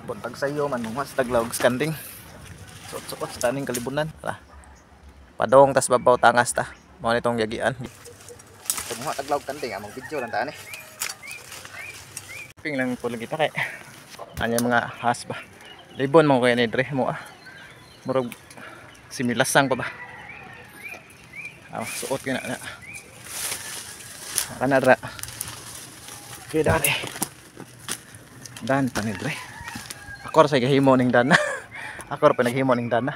Buntag sayo man mga taglaog kanding. Suot-suot sa taning kalibunan. Tara. Padong tas babaw tangas ta. Mao nitong yagian. Tumuha taglaog kanding among video lang ta ani. Ping lang po lagi ta kay. Anya mga has ba. Libon mo kay ni dre mo ah. Murag similasang pa ba. Ah, suot gyud na. Kana dra. Okay, dani. Dan pa ni dre. Ako ra say gahimo ning dana. Ako ra pa naghimo ning dana.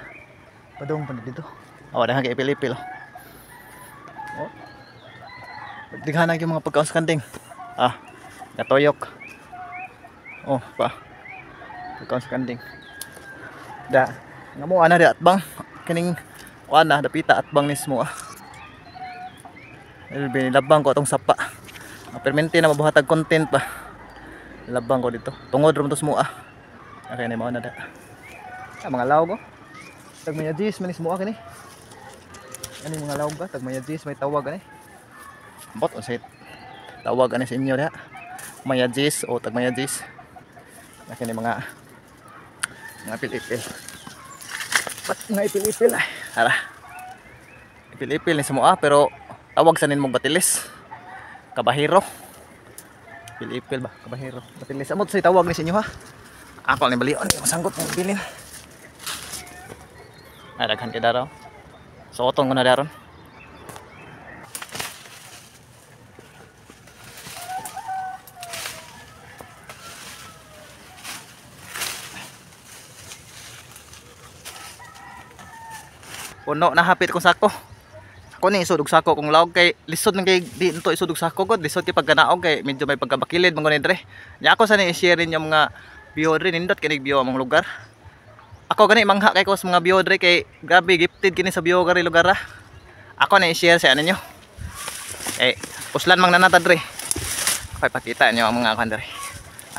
Padung pa dito. Oh, daghan kay ipil-ipil. Oh. Daghan yung mga pagkaon sa kanding. Ah, natoyok. Oh, pa. Pagkaon sa kanding. Da, ngamo ana di atbang kining kuan na dapita atbang nismo ah. Elbe labang ko atong sapa. Permente na mabuhatag content pa. Labang ko dito. Tungod ra man to sa mua. Okay na mao na da. Ah, mga lawg oh. Tag maya jis man is mua kini. Ani mga lawg ba? Tag maya jis may tawag ani. Bot unsay tawag ani sa inyo diha? Maya jis o tag maya jis. Kini mga ipil-ipil. Bat nga ipil-ipil ay. Ara. Ipil-ipil ni sa mua pero tawag sa ninmong batilis. Kabahiro. Ipil-ipil ba? Kabahiro. Batilis. Amot say tawag ni sa inyo ha. Ako ni balion yung sanggot ng bilin. Ay, daghan kay daraw. Suoton ko na daron. Puno na hapit kong sako. Ako ni isod og sako kung laog kay lisod man kay di nto isod og sako god, lisod kay pagkanaog kay medyo may pagkabakilid man gani dre. Nya ako sa ni i-share ninyo mga view dre, nindot kini view among lugar. Ako gani mangha kay ko sa mga view dre kay grabe gifted kini sa view kari lugar ah. Ako na i-share sa ninyo. Eh uslan mang nanata dre. Ako ipakita niyo ang mga kan dre.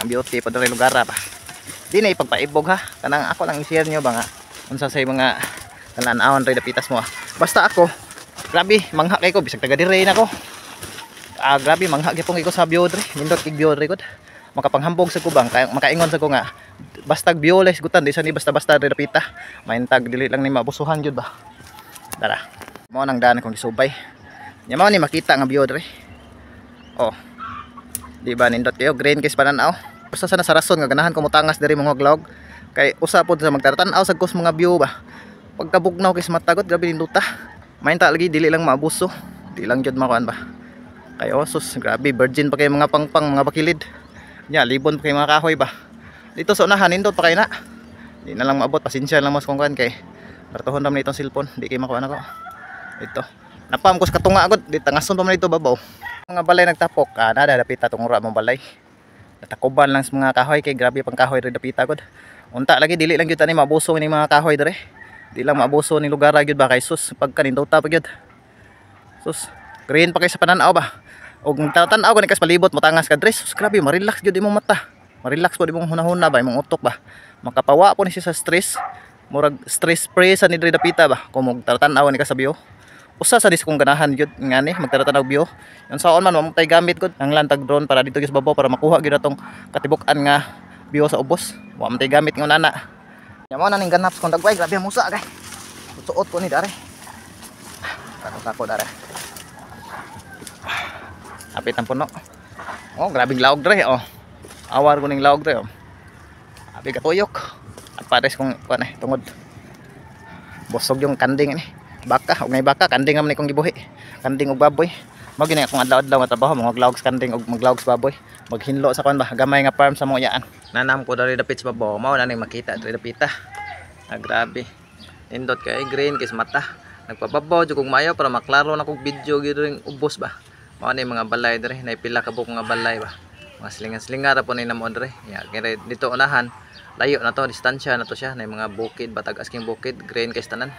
Ang beauty pa dre lugar ba. Di na ipagpaibog ha. Kanang ako lang i-share niyo ba nga unsa say mga talan-awon dre dapitas mo ah. Basta ako grabe mangha kay ko bisag taga dire na ko. Ah, grabe mangha gyud ko sa view dre. Nindot kig view dre gud. Makapanghambog sa kubang kay makaingon sa ko nga bastag view les gutan di sa ni basta-basta dre dapita. Maintag dili lang ni mabusuhan gyud ba. Tara. Mao nang daan akong gisubay. Nya mao ni makita nga view dre. Oh. Di ba nindot kayo green kay panan-aw. Usa sa nasa rason nga ganahan ko motangas diri mga vlog kay usa pod sa magtartan-aw sa kos mga view ba. Pagkabugnaw kay sa matagod grabe nindota. Mainta lagi dili lang maabuso. Di lang jud makuan ba. Kay oh sus grabe virgin pa kay mga pangpang mga bakilid. Nya libon pa kay mga kahoy ba. Dito sa unahan nindot pa kay na. Di na lang maabot, pasensya lang mas kung kuan kay bartohon ra man itong cellphone, di kay makuan ako. Ito. Napam ko sa katunga agad, di tangason pa man ito babaw. Mga balay nagtapok, ah nada dapita tong ura mong balay. Natakuban lang sa mga kahoy kay grabe pang kahoy diri dapita gud. Unta lagi dili lang gyud tani maabuso ning mga kahoy diri. Di lang maabuso ning lugar gyud ba kay sus pagka nindota pa gyud. Sus, green pa kay sa pananaw ba. Og tan-aw gani kas palibot motangas ka dre, sus grabe ma-relax gyud imong mata. Ma-relax po imong hunahuna ba imong utok ba. Makapawa po ni siya sa stress. Murag stress free sa ni diri dapita ba. Kung magtan-aw ni ka sa view. Usa sa dis kong ganahan gyud ngani magtara-tanaw view. Yung saon man wa tay gamit gud ang lantag drone para dito gyud sa babaw para makuha gyud atong katibuk-an nga view sa ubos. Wa man tay gamit ngon ana. Nya mo na ning ganap sa kong dagway, grabe ang musa kay. Suot ko ni dare. Ako dare. Apit ang puno. Oh, grabing laog dre oh. Awar ko ning laog dre oh. Abi katuyok. At pares kong kuan eh tungod. Busog yung kanding ini. Baka, og ngay baka kanding man ni kong gibuhi. Kanding og baboy. Mao gini akong adlaw-adlaw nga trabaho, maglaog sa kanding og maglaog sa baboy. Maghinlo sa kuan ba, gamay nga farm sa mga iyaan. Nanam ko diri dapit sa babaw, mao na ning makita diri dapita. Ah, grabe. Nindot kay green kay sa mata. Nagpababaw jud kog maayo para maklaro na kog video gyud ring ubos ba. Mao ni mga balay diri, nay pila ka buok mga balay ba. Mga slingan-slingan ra po ni namo diri. Ya, kay dito unahan, layo na to, distansya na to siya, nay mga bukid, batag asking bukid, green kay tanan.